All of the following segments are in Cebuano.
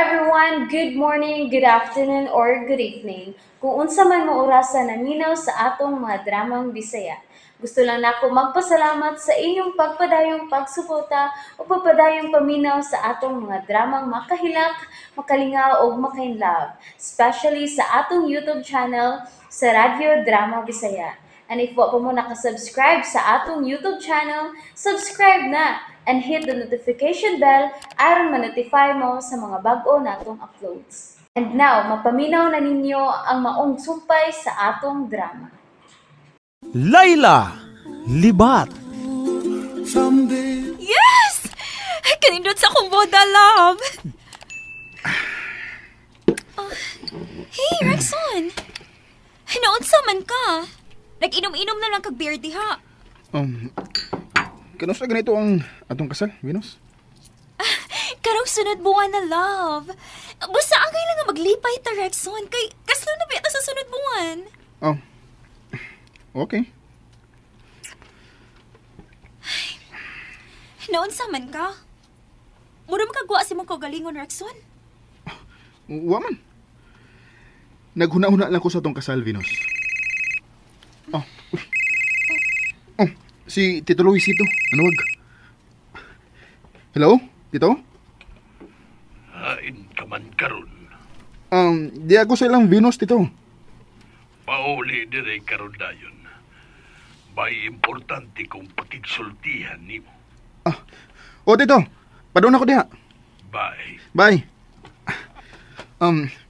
everyone! Good morning, good afternoon, or good evening. Kung unsa man mo orasa naminaw sa atong mga dramang Bisaya. Gusto lang nako magpasalamat sa inyong pagpadayong pagsuporta o pagpadayong paminaw sa atong mga dramang makahilak, makalingaw ug makainlove, especially sa atong YouTube channel sa Radyo Drama Bisaya. And if wa pa mo nakasubscribe sa atong YouTube channel, subscribe na and hit the notification bell aron ma-notify mo sa mga bag-o natong uploads. And now, mapaminaw na ninyo ang maong sumpay sa atong drama. Laila Libat. Yes! Kanindot sa akong boda, love! Oh, hey, Rexon! Naunsa man ka? Nag-inom-inom na lang kag beer diha. Kanusta ganito ang atong kasal, Venus? Karong sunod buwan na, love. Basta angay lang nga maglipay ta, Rexon. Kay kaslo na ba sa sunod buwan? Oh, okay. Naunsa man ka? Mura makagwa si mong kaugalingon, Rexon. Wa man. Naghuna-huna lang ko sa atong kasal, Venus. Oh, uy. Oh, si Tito Luisito. Anuwag. Hello, Tito? Hain ka man karon. Di ako sa ilang Venus, Tito. Pauli dire karon dayon. May importante kong pakigsultihan nimo. Ah, oh, Tito. Padung ako diha. Bye. Bye.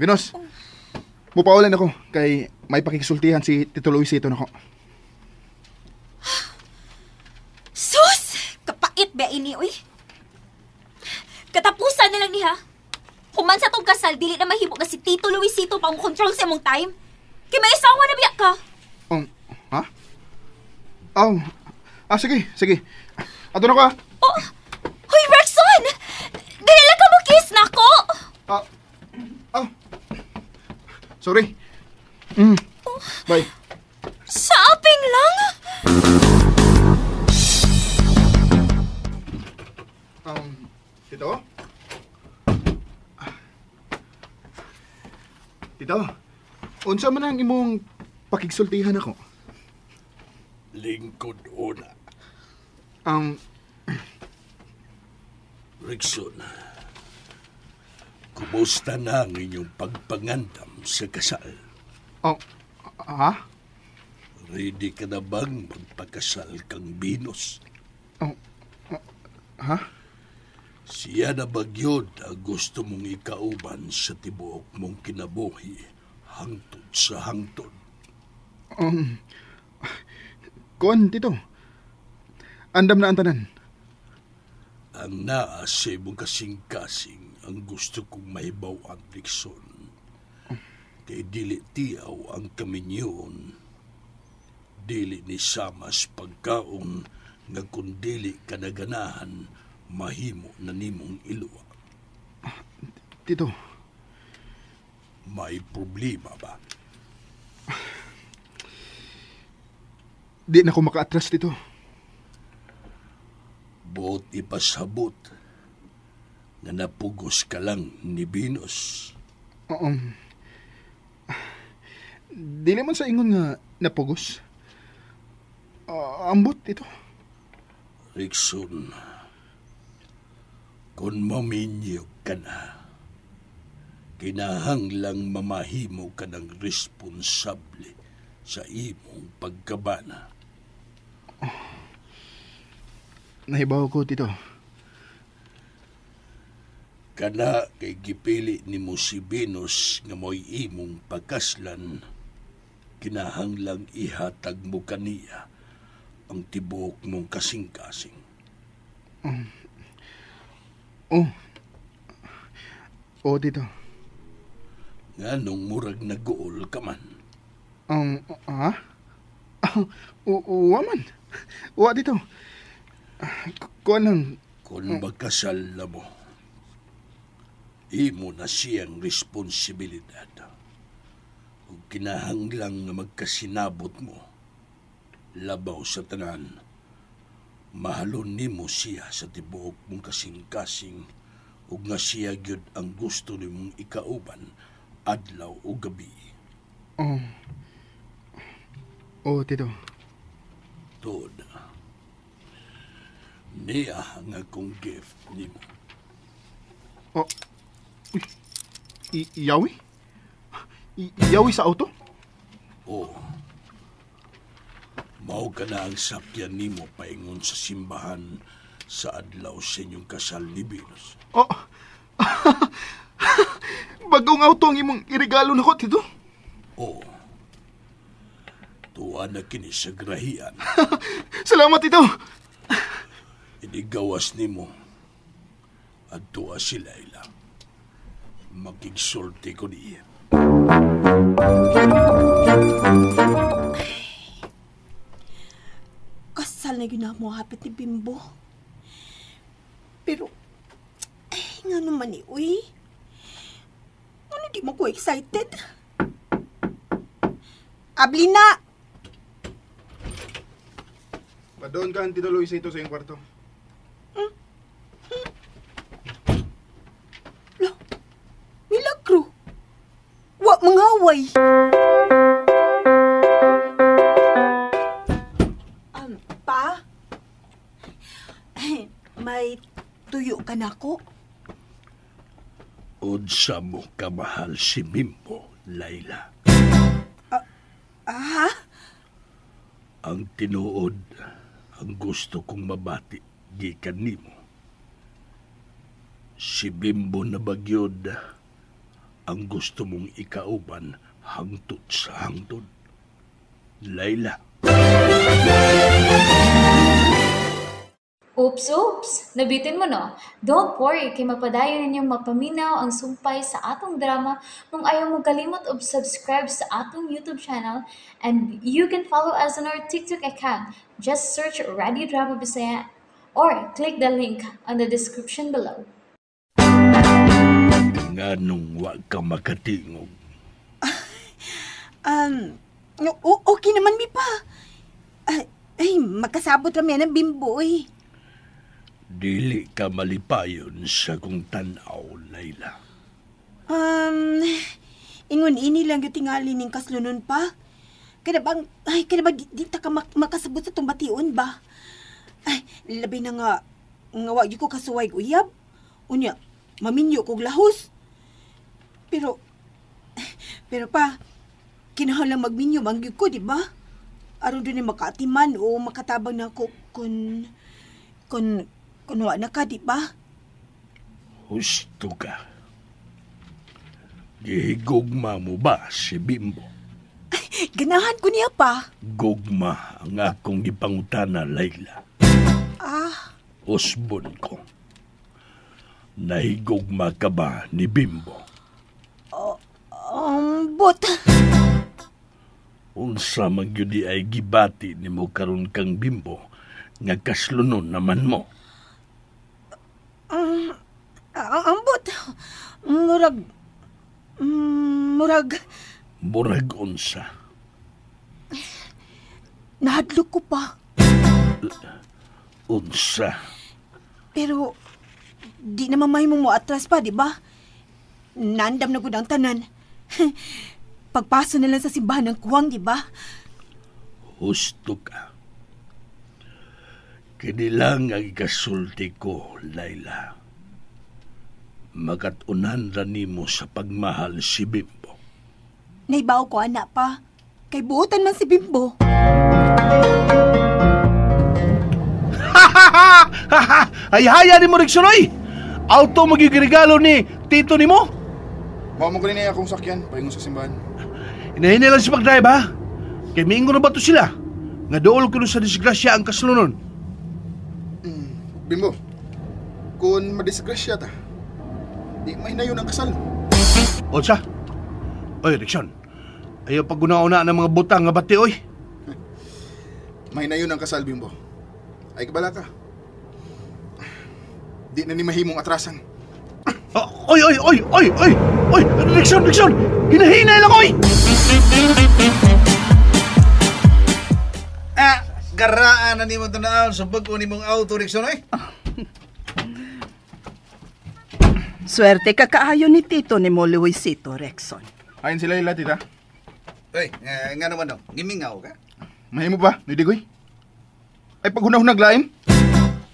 Venus. Mupaulan ako kay may pakigsultihan si Tito Luisito nako. Sus! Kapait ba ini, uy? Katapusan na lang niya. Human sa tong kasal, dili na mahimo nga si Tito Luisito pang control sa imong time. Kay may asawa na biya ka. Ha? Oh, sige, sige. Ato na ko, ah. Oh, hoy, Rexon! Dili lang ka mo kiss nako! Ah, sorry. Bye. Sa aping lang? Tito? Tito, unsa man ang imong pakigsultihan ako? Lingkod una. Rexon, kumusta na ang inyong pagpangandam sa kasal? Oh, ha? Ready ka na bang magpakasal kang Venus? Oh, ha? Siya na ba gyud ang gusto mong ikauban sa tibuok mong kinabuhi hangtod sa hangtod? Kuan, Tito. Andam na ang tanan. Ang naa sa imong kasing-kasing ang gusto kong mahibaw-an, Rexon. Kay dili tiaw ang kaminyon. Dili ni samas pagkaon nga kung dili ka naganahan, mahimo na nimong iluwa. Tito. May problema ba? Di na ko maka-atras, Tito. Buot ipasabot na napugos ka lang ni Venus. Oo. Dili man sa ingon nga napugos. Ambot, Tito. Rexon, kung maminyog ka na, kinahanglang mamahimo ka ng responsable sa imong pagkabana. Nahibaw ko, Tito. Kana kay gipili nimo si Venus nga mo'y imong pagkaslan, kinahanglang ihatag mo kaniya ang tibuok mong kasing-kasing. Oh. Oh, Tito. Nganong murag naguol ka man? Ha? Wa man. Wa, Tito. Kuan lang. Kung magkasal na mo, imo na siyang responsibilidad. Ug kinahanglang nga magkasinabot mo, labaw sa tanan, mahalon nimo siya sa tibuok mong kasing-kasing Ug nga siya gyud ang gusto nimong ikauban adlaw o gabi. Oh. Oh, Tito. Tuod. Niya nga kong gift nimo. Oh. Uy. Iyawi? Iyawi sa auto? Oo. Mao ka na ang sakyan nimo paingon sa simbahan sa adlaw sa inyong kasal ni Venus. Oh. Bagong auto ang imong iregalo nako, Tito. Oo. Tuwa na kini sa grahian. Salamat, Tito. Inigawas nimo. At tuwa si Laila. Makigsulti ko niya. Kasal na yun na mo hapit ni Bimbo. Pero, ay, nga naman eh, uy. Ano di mo ko excited? Ablina! Padoon ka, Tito Luisito, sa iyong kwarto. Lo, milagro. Wa mangaway. Pa? May tuyo ka na ko? Unsa mo kamahal si Bimbo, Laila. Aha? Ang tinuod, ang gusto kong mabati, gikan nimo. Si Bimbo na bagyod, ang gusto mong ikauban hangtod sa hangtod. Laila. Oops, oops! Nabitin mo, no? Don't worry, kay mapadayon ninyong mapaminaw ang sumpay sa atong drama kung ayaw mo kalimot og subscribe sa atong YouTube channel, and you can follow us on our TikTok account. Just search Radio Drama Bisaya or click the link on the description below. Nganong wa ka makatingog? Okay naman mi pa. Ay, makasabot rami ng Bimbo, eh. Dili ka malipayon sa kong tanaw, Laila. Ingon ini lang yung tingali ning kaslunon pa. Kada bang, ay, kada ba di ta ka makasabot sa tong bation ba? Ay, labi na nga, nga wa gyud ko kasuway uyab. Unya, maminyo kog lahos. Pero pa, kinahanglan magminyo man gyud ko, di ba? Aron dun makaatiman o makatabang na ko kun wa na ka, di ba? Husto ka. Gihigugma mo ba si Bimbo? Ay, ganahan ko niya pa. Gugma ang akong gipangutana, Laila. Ah. Usbon ko. Nahigugma ka ba ni Bimbo? But... Unsa man gyud ay gibati nimo karon kang Bimbo nga kaslunon naman mo? Ambot. Murag. Murag unsa? Nahadlok ko pa. Unsa? Pero, di naman mahimong mo atras pa, di ba? Nandam na gud ang tanan. Pagpaso na lang sa simbahan ng kuwang, di ba? Husto ka. Kini lang ang ikasulti ko, Laila. Makatunan ra nimo sa pagmahal si Bimbo. Naibaw ko, anak pa. Kay buotan man si Bimbo. Ay, haya ni mo, Rickson, oy! Auto magigregalo ni Tito ni mo? Mao mo gani akong sakyan, paingon sa simbahan. Inahinay lang si pag-drive, ha? Kay miingon na ba to sila? Nga dool ko sa disgrasya ang kaslunon. Bimbo, kung madisgrasya ta, di may nayon ang kasal. Onsa? Oy, Rickson, ayaw paguna-una ng mga butang nga bati, oy. May nayon ang kasal, Bimbo. Ay, kabala ka. Di na ni mahimong atrasan. Oh, oy, oy, oy, oy, oy, oy, Rickson, Rickson, hinahinay lang, oy! Ah, garaan na nimo tanawon sa bag-o nimong auto, Rickson, oy. Swerte ka kaayo ni Tito ni mo Luisito, Rexon. Ayon sila ila, tita. Uy, nga naman daw, gimingaw ka? Mahimo ba, Nudigoy? Ay, paghunahunag lain?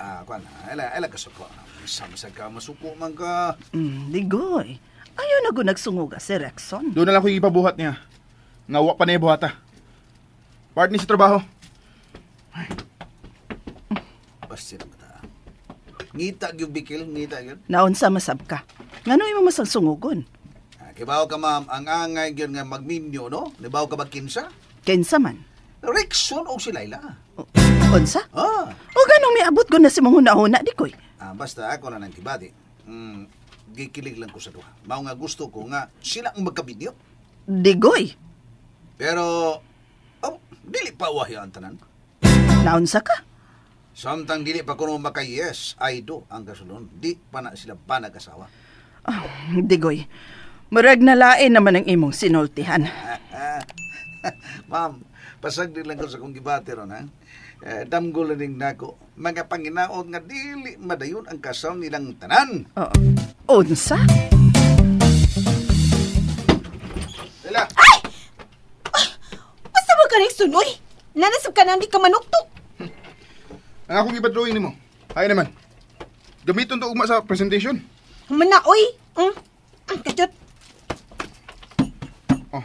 Ah, kuan, ela kasuko. Samsa ka, masuko man ka. Digoy. Ayaw na go nagsunguga si Rexon. Doon na lang ko ipabuhat niya. Nga wa pa niya buhata. Part ni sa trabaho. Basta na bata. Ngita gyud bikil, ngita gyud. Naunsa masab ka. Ngano imo masang sungugon? Kibaw ka ma'am, ang angay gyud nga magminyo no? Nibaw ka ba kinsa? Kinsa man? Rexon og si Laila. Unsa? Ah. O ganong miabot ko na si mong hunahuna di koy. Ah, basta ako na nang kibati. Gikilig lang ko sa duha. Mao nga gusto ko nga sila ang magkabidyo. Digoy. Pero oh, dili pa wahya ang tanan. Naunsa ka? Samtang dili pa kuno maka-yes, I do ang kasulon. Di pa na sila pa nag-asawa. Oh, Digoy. Murag na lain naman ang imong sinultihan. Ma'am, pasagdi lang ko sa kong gibati ron, ha? Damgo lang nako. Mga panginaot nga dili madayon ang kasal nilang tanan. Oo. Unsa? Ela! Ay! Basta ba ka rin sunoy? Nanasab ka na hindi ka manuktok. Ang akong ipa-drawing nimo. Ay naman. Gamiton to ugma sa presentation. Humana, oy. Kachot. Oh.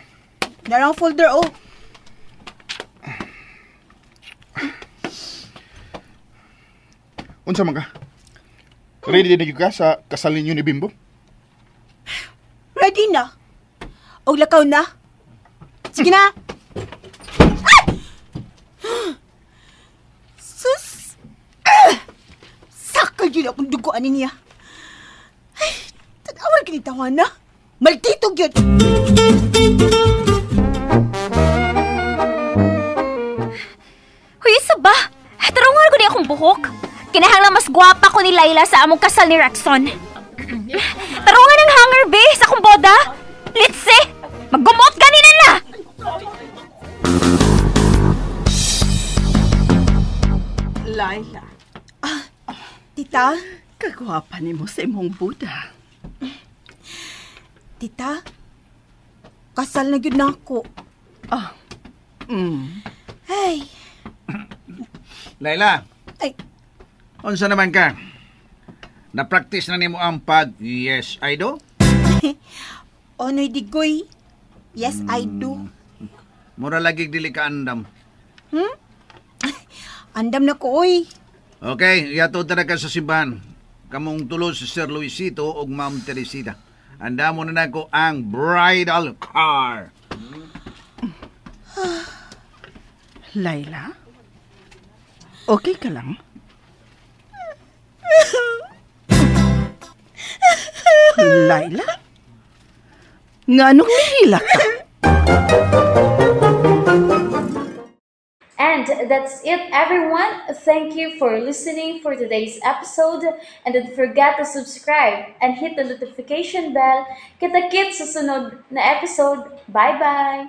Darang folder, oh. Unsa man ka? Ready na ka sa kasal ninyo ni Bimbo? Ready na. Og lakaw na. Sige na. Ah! Sus! Ah! Sakal yun akong duguan niya. Ay, tanawan ka ni Tawana. Maldito yun! Huy, isa ba? Tarungan ko ni akong buhok. Kinahanglan mas gwapa ko ni Laila sa among kasal ni Rexon. Tarungan ang hanger, be, sa akong boda. Litse! Maggumot ganina na! Laila. Ah, tita? Kagwapa ni mo sa imong Buddha. Tita, kasal na gyud na ako. Ah. Ay. Laila. Ay. Unsa naman ka? Na-practice na nimo ang pag yes, I do? Onoy digoy. Yes, I do. Mura lagi dili ka andam. Andam na ko, oy. Okay, yato tara ka sa simbahan. Kamong tulo si Sir Luisito ug Ma'am Teresita. Andamo na nako ang bridal car. Laila? Okay ka lang? Laila? Nganong nihila ka? And that's it, everyone. Thank you for listening for today's episode. And don't forget to subscribe and hit the notification bell. Kita-kits sa sunod na episode. Bye-bye!